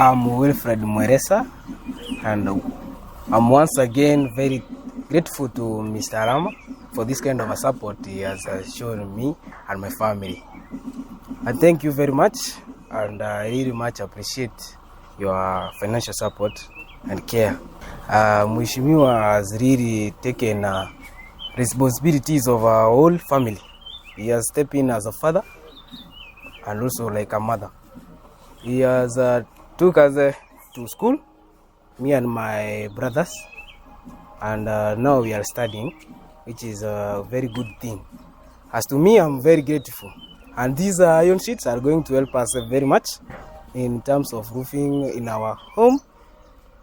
I'm Wilfred Mweresa and I'm once again very grateful to Mr. Arama for this kind of a support he has uh, shown me and my family. I thank you very much and I really much appreciate your financial support and care. Uh, Mheshimiwa has really taken uh, responsibilities of our whole family. He has stepped in as a father and also like a mother. He has uh, took us uh, to school, me and my brothers, and uh, now we are studying, which is a very good thing. As to me, I'm very grateful. And these uh, iron sheets are going to help us uh, very much in terms of roofing in our home.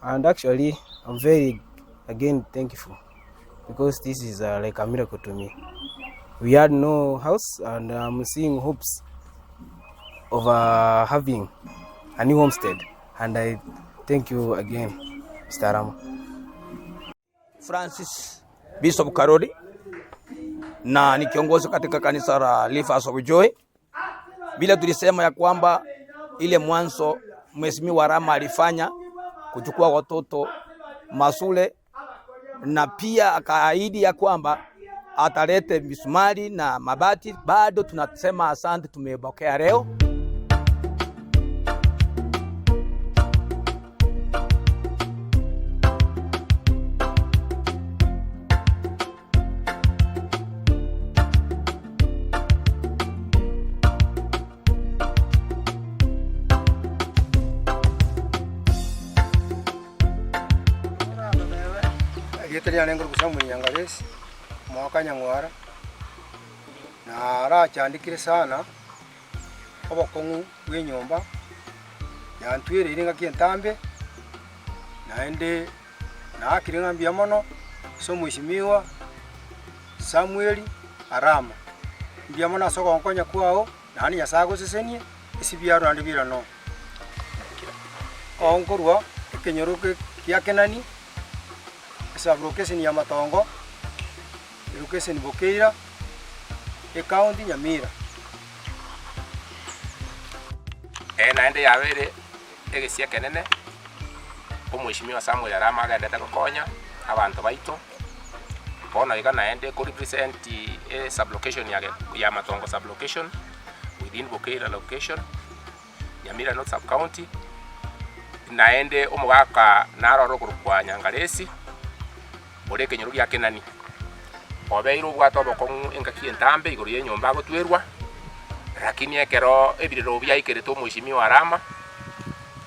And actually, I'm very, again, thankful because this is uh, like a miracle to me. We had no house, and I'm seeing hopes of uh, having a new homestead. And I thank you again, Mr. Arama. Francis Bishop Karoli na ni kiongozi katika kanisa la Rivers of Joy. Vile tulisema ya kwamba ile mwanzo Mheshimiwa Arama alifanya kuchukua watoto masule na pia akaahidi ya kwamba atalete misumari na mabati. Bado tunasema asante, tumepokea leo. Erieta riane nkorokwa Samuel Nyangaresi, omwaka Nyang'wara, narachandekire sana obokong'u bwa enyomba, yantwereire engaki entambe, naende naakire ng'a mbuya mono ase omweshimiwa Samuel Arama. Mbuya mono ase ogonkonya kwao, naende Nyasaye agosesenie, ase ebiaro naende birane oo. Oo nkorwa ekenyoro gia Kenani, Esaburokeseni ya Matongo, Erokeseni Bokeira, Ekaunti Nyamira. Ee, naende yabeire egesia ekenene, Omweshimiwa Samuel Arama agenderete gokonya abanto baito, bono iga naende ko represent e sub-location ya ya Matongo sub-location, within Bokeira location, Nyamira North sub-county, naende omogaka naroro okorokwa Nyangaresi, ore ekenyoro gia Kenani, obeire obwate obokong'u engaki entambe igoro y'enyomba agotwerwa, rakini ekero ebirero biaikerete omweshimiwa Arama,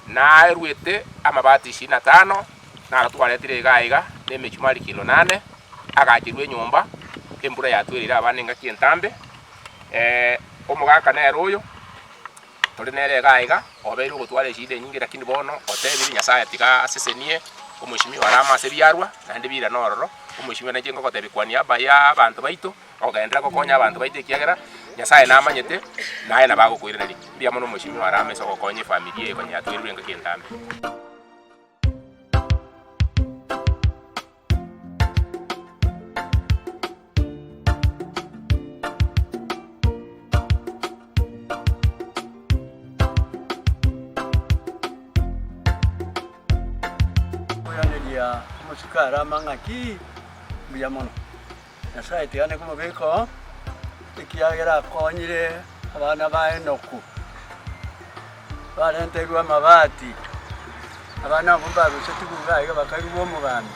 naeruete amabati ishirini na tano, naro twaretire iga aiga, na emechumari kilo nane, agacherwa enyomba, embura yatwereire abana engaki entambe, omogaka nere oyo. Tore nere iga aiga, obeire ogotwara eshida enyinge lakini bono otebire Nyasaye tiga asesenie omweshimiwa Arama ase ebiarwa, naende birane ororo, omweshimiwa nainche ngogotebia kwa niaba ya abanto baito, ogenderere gokonya abanto baito ekiagera Nyasaye namanyete, naye nabo agokoiraneria. Mbuya mono omweshimiwa Arama ase ogokonya efamiri eye konya yatwerire engaki entambe. Koiraneria omosike arama ng'aki mbuya mono. Nyasae tiga ane komobeka oo, ekiagera akonyire abana ba Enoku, barenterwe amabati, abana abwo mbarusetigwe iga iga bakairwa omogambi,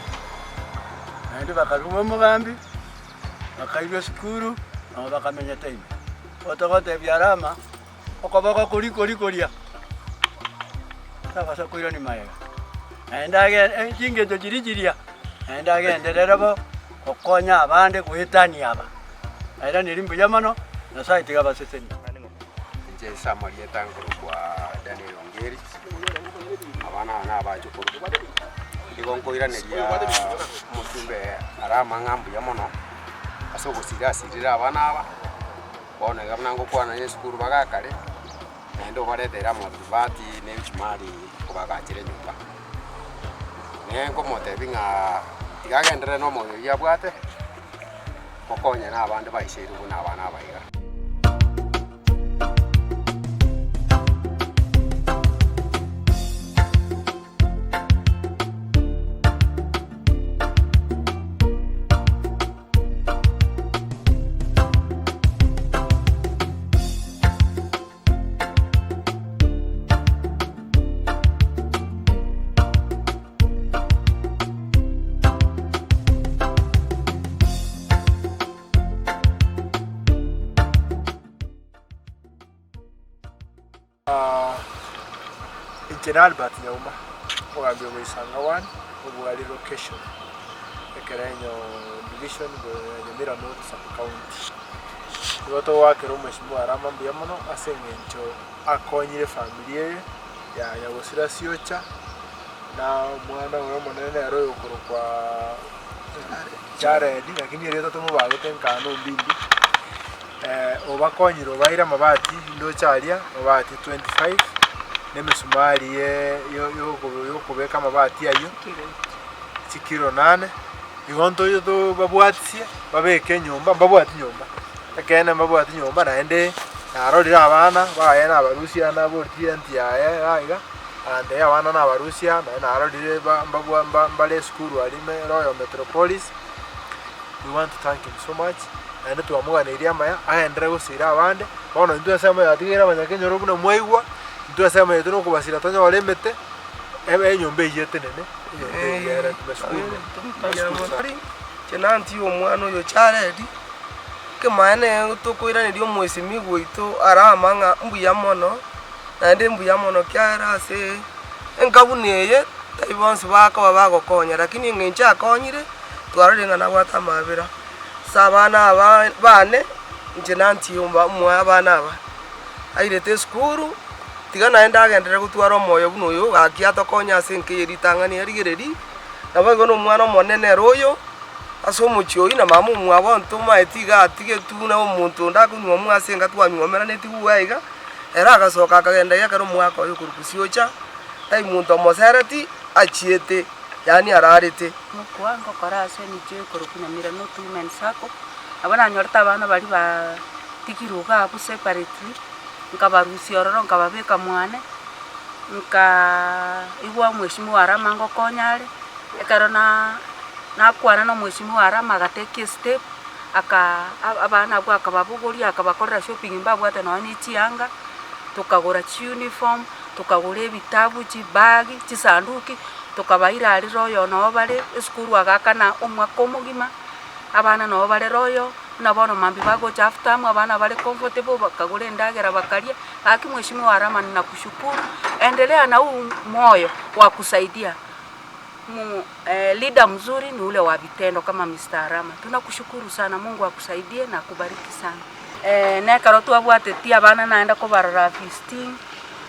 naende bakarua omogambi, bakairwa esukuru, nabo bakamenyete ime. Igo togotebia Rama, okoboko koria koria koria, tabasa koirania magega, naende age chingencho chiria chiria, naende agenderere bo, gokonya abande goetania aba. Nairaneri mbuya mono, Nyasaye tiga abasesenie. Inche ase amarieta nkorokwa Daniel Ongeri, abana aba nabachukuru, nigo nkoiraneria omochumbe Arama ng'a mbuya mono, ase ogosira asirire abana aba, bono iga buna ngokwana na esukuru bagakare, naende obaretere amabati na ebichumari kobagachera enyomba. Ne nkomotebia ng'a tiga agenderere na omoyo oyio abwate, gokonya na abande baisairwe buna abana aba iga. Inche na Albert Nyauma, omogambi o Boisanga One, Obwari Location, Ekerenyo Division, Nyamira North Sub-County. Nigo togoakera omweshimiwa Arama mbuya mono ase eng'encho akonyire efamiri eye ya Nyagosira Siocha, na omwana oye omonene nere oyokorokwa Jared, lakini erieta tomobagete nkano Ombindi, obakonyire obaeire amabati ndoche aria, amabati 25, na emesumari ye yokobeka amabati aywo, chikiro nane, igo ntoche tobabwatisie babeke enyomba, mbabwati nyomba, ekeene mbabwati nyomba naende narorire abana baye nabarusia naboreti rent yaye iga iga. Agantebia, Abana nabarusia, naende narorire ba- mba- mbare esukuru aria ime Royal Metropolis, we want to thank him so much, naende twamoganeirie amaya, agenderere gosira abande, bono intwe ensemo yatigaire abanyakenyoro buna mwaigwa, intwe ensemo yaito nokobasira tonyore emete, ebe enyomba eyio etenene, enyomba eyio ere esukuru esukuru sana. Chenanti omwana oyo Jared, ekemanyeene tokoiraneria omwesimigwa oito Arama ng'a mbuya mono. Naende mbuya mono ekiagera ase enka buna eye, tari bonsi bakoba bagokonya, lakini eng'encho akonyire, twarorire ng'a nabwate amabera. Ase abana aba bane, inche nantie omba omoe abana aba, airete esukuru, tiga naende agenderere gotwara omoyo buna oyo, gaki atokonye ase enka eye ritang'ani arigereria, naboigo na omwana omonene ere oyo, ase omochie oyio na mama omwabo ntomaeti iga atigetwe buna omonto onde akonywa omwe ase enka twanywomeraneti buya iga. Ere agasoka akagenda iga ekero omogaka oye okorokwa Siocha, tai monto omosereti, achiete, yaani ararete. Mokwa ngokora ase emichie ekorokwa Nyamira North Women Sacco, nabo nanyorete abana baria batigirwe iga abwo separately, nkabarusia ororo nkababeka mwane, nkaaa igwa omweshimiwa Arama ngokonya are, ekero na nakwana na omweshimiwa Arama agatake estep. aka abana abwo akababogoria akabakorera shopping mbabwate nonya ne chianga, tokagora chiuniform, tokagora ebitabu, chibag, chisanduki, tokabaira aria royal noo bare, esukuru agakana omwaka omogima, abana noo bare royal, buna bono mambia bagocha half term abana bare comfortable bakagora endagera bakaria, gaki mheshimiwa Arama ninakushukuru, endelea na huu moyo wa kusaidia. Leader mzuri ni ule wa vitendo kama Mister Arama. Tunakushukuru sana, Mungu akusaidie na akubariki sana. Nekero twabwatetie abana naende kobarora feasting,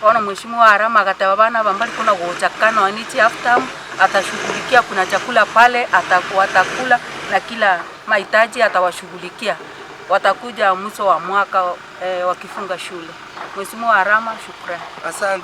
bono mheshimiwa Arama agateba abana aba mbari kona gocha ka nonya ne chi half term, atashughulikia kuna chakula pale watakula na kila mahitaji atawashughulikia. Watakuja mwisho wa mwaka wakifunga shule. Mheshimiwa Arama, shukrani. Asante.